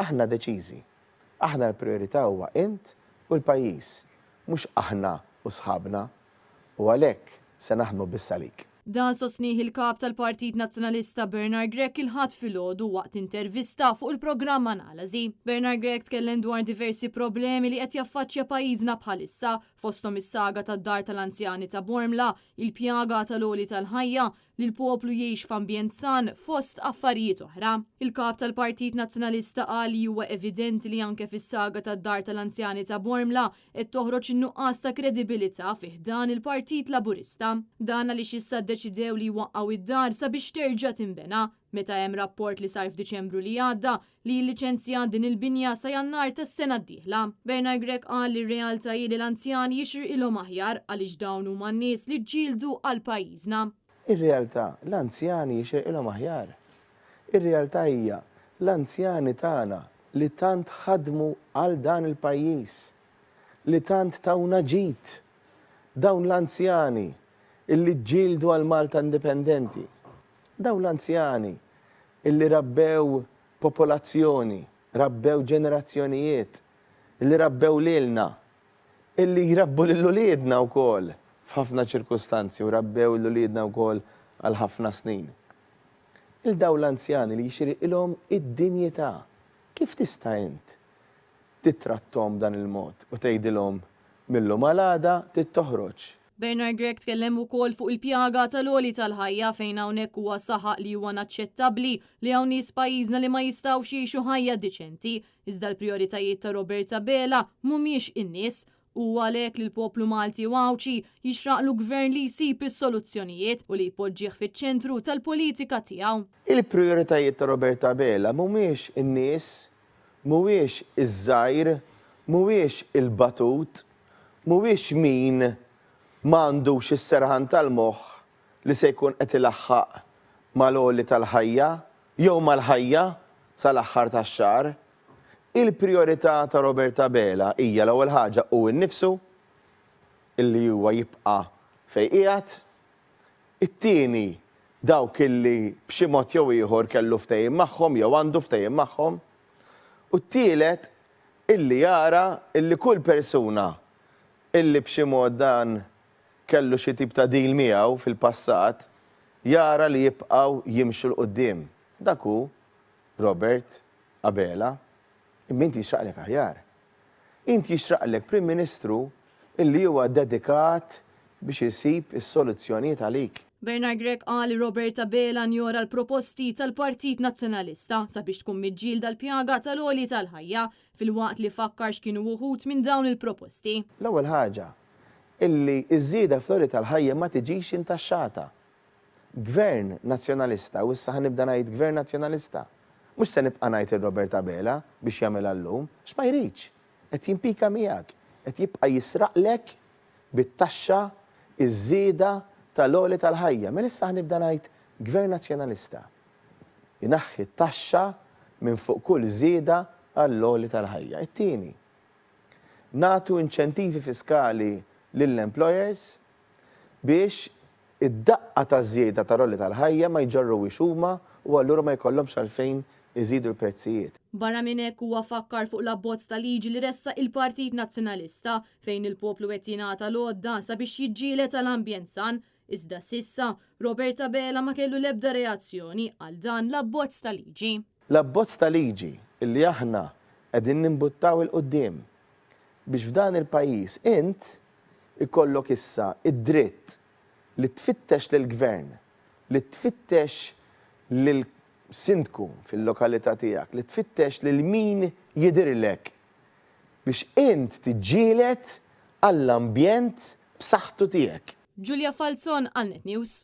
Aħna deċiżi. Aħna l-prijorità huwa int u l-pajjiż, mhux aħna u sħabna. U għalhekk se naħdmu biss għalik. Dan sostnieh il-Kap tal-Partit Nazzjonalista Bernard Grech il-Ħadd filgħodu waqt intervista fuq il-programm Analażi. Bernard Grech tkellem dwar diversi problemi li qed jaffaċċja pajjiżna bħalissa, fosthom is-saga tad-Dar tal-Anzjani ta' Bormla, il-pjaga tal-għoli tal-ħajja, li l-poplu jgħix f'ambjent san, fost affarijiet oħra. Il-Kap tal-Partit Nazzjonalista qal li huwa evidenti li anke fis-saga tad-Dar tal-Anzjani ta' Bormla qed toħroġ in-nuqqas ta' kredibilità fi ħdan il-Partit Laburista. Dan għaliex issa ddeċidew li jwaqqgħu id-dar sabiex terġa' tinbena, meta hemm rapport li sar f'Diċembru li għadda li jilliċenzja din il-binja sa Jannar tas-sena d-dieħla. Bernard Grech qal li r-realtà hi li l-anzjani jixirqilhom aħjar għaliex dawn huma n-nies li ġġieldu għal pajjiżna. Ir-realtà, l-anzjani jixirqilhom aħjar. Ir-realtà hija l-anzjani tagħna li tant ħadmu għal dan il-pajjiż, li tant tawna ġid. Dawn l-anzjani illi ġġieldu għal Malta indipendenti. Dawn l-anzjani illi rabbew popolazzjoni, rabbew ġenerazzjonijiet, illi rabbew lilna, illi jrabbu lil uliedna wkoll f'ħafna ċirkustanzi u rabbew lil uliedna wkoll għal ħafna snin. Lil dawn l-anzjani li jixirqilhom id-dinjità, kif tista' int tittratthom b'dan il-mod u tgħidilhom mil-lum għal għada trid toħroġ? Bernard Grech tkellem ukoll fuq il-pjaga tal-għoli tal-ħajja fejn hawnhekk huwa saħaq li huwa inaċċettabbli li hawn nies f'pajjiżna li ma jistgħux jgħixu ħajja diċenti, iżda l-prijoritajiet ta' Robert Abela mhumiex in-nies. Hu għalhekk li l-poplu Malti u Għawdxi jixraqlu gvern li jsib is-soluzzjonijiet u li jpoġġih fiċ-ċentru tal-politika tiegħu. Il-prijoritajiet ta' Robert Abela mhumiex in-nies, mhuwiex iż-żgħir, mhuwiex il-batut, mhuwiex min ma għandux is-serħan tal-moħħ li se jkun qed ilaħħaq mal-għoli tal-ħajja jew mal-ħajja sal-aħħar tax-xahar. Il-prijorità ta' Robert Abela hija l-ewwel ħaġa hu nnifsu, illi huwa jibqa' fejn qiegħed. It-tieni dawk illi b'xi mod jew ieħor kellu ftehim magħhom jew għandu ftehim magħhom. U t-tielet illi jara illi kull persuna illi b'xi mod dan kellu xi tip ta' deal miegħu fil-passat, jara li jibqgħu jimxu 'l quddiem. Dak hu Robert Abela. Imma inti jixraqlek aħjar. Int jixraqlek Prim Ministru illi huwa dedikat biex isib is-soluzzjonijiet għalik. Bernard Grech qal li Robert Abela njora l-proposti tal-Partit Nazzjonalista sabiex tkun miġġielda l-pjaga tal-għoli tal-ħajja, filwaqt li fakkar x'kienu uħud minn dawn il-proposti. L-ewwel ħaġa, illi ż-żieda fl-għoli tal-ħajja ma tiġix intaxxata. Gvern Nazzjonalista, u issa ħa nibda ngħid Gvern Nazzjonalista, mhux se nibqa' ngħid lil Robert Abela biex jagħmilha llum, għax ma jridx. Qed jimpika miegħek, qed jibqa' jisraqlek bit-taxxa iż-żieda tal-għoli tal-ħajja. Mela issa ħa nibda ngħid Gvern Nazzjonalista jneħħi t-taxxa minn fuq kull żieda għall-għoli tal-ħajja. It-tieni, nagħtu inċentivi fiskali lill-employers biex id-daqqa ta' żieda tal-għoli tal-ħajja ma jġorruhiex huma u allura ma jkollhomx għalfejn iżidu l-prezzijiet. Barra minn hekk huwa fakkar fuq l-abbozz ta' liġi li ressaq il-Partit Nazzjonalista fejn il-poplu qed jingħata l-għodda sabiex jiġġieled għal ambjent san, iżda s'issa Robert Abela ma kellu l-ebda reazzjoni għal dan l-abbozz ta' liġi. L-abbozz ta' liġi li aħna qegħdin nimbuttaw 'il quddiem biex f'dan il-pajjiż int ikollok issa d-dritt li tfittex lill-Gvern, li tfittex lil sindku fil-lokalità tiegħek, li tfittex lil min jidhirlek biex int tiġġieled għall-ambjent b'saħħtu tiegħek. Julia Falzon għal Net News.